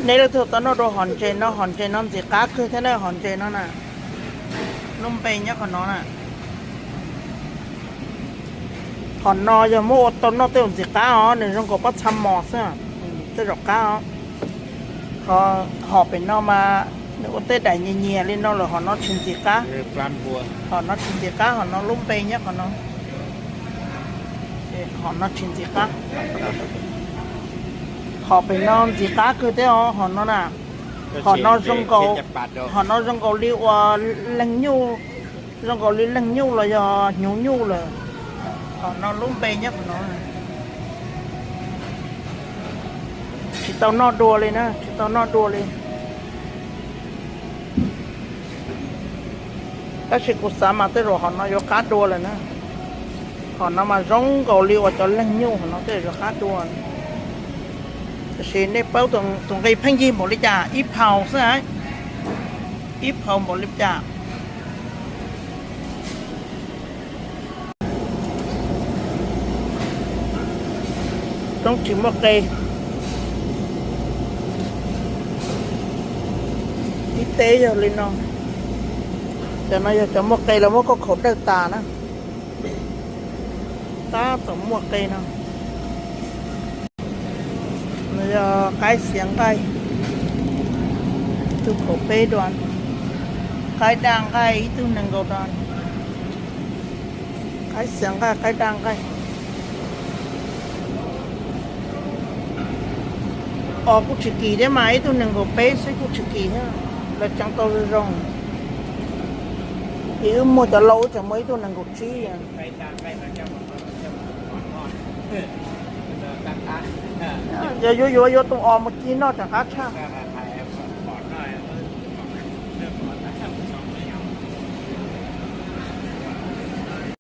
Nej leej twg tau noj dua hom ntses no, hom ntses no ntxim qab kawg thiab na, hom ntses no na. Lub npe nyob qhov no na. Hom no yog muab ua tau noj tej zaum ntxim qab os, nws zoo nkaus pob txha mos xwb, tej zaum qab os. Ho hom pem no mas nws ua tej daim nyias nyias li no lawm, hom no tsis ntxim qab. Hom no tsis ntxim qab, hom no lub npe nyob qhov no. Hom no tsis ntxim qab. Hom pem no ntxim qab kawg thiab os, hom no na. Hom no zoo nkaus, hom no zoo nkaus li ua leeg nyuj, zoo nkaus li leeg nyuj los yog hnyuv nyuj lawm. Hom no lub npe nyob qhov no. Tsis tau noj dua li na, tsis tau noj dua li. Tab sis kuv xav mas tej zaum hom no yuav qab dua lawm na. Hom no mas zoo nkaus li uas cov leeg nyuj hom no tej zaum yuav qab dua. Tiam sis nej paub tus nqi pheej yig npaum li cas, ib phaus xwb, ib phaus npaum li cas. Roob tsis muaj qe. Ib teb yog li no. Cov no yog cov muaj qe los muab koj khaum dawj tas na. Tab tom muaj qe no. No yog qaib xiav nqaij, ib tug kaum peb dua. Qaib daj nqaij ib tug nees nkaum dua. Qaib xiav nqaij, qaib daj nqaij. Os, kuj tsis kim thiab mas, ib tug nees nkaum peb xwb kuj tsis kim thiab. Lawv tseev tau zoo zoo. Es wb muag cov laus wb tseem muag ib tug nees nkaum tsib. Yog yuav yuav yuav tus os mus ci noj tseem qab tshaj.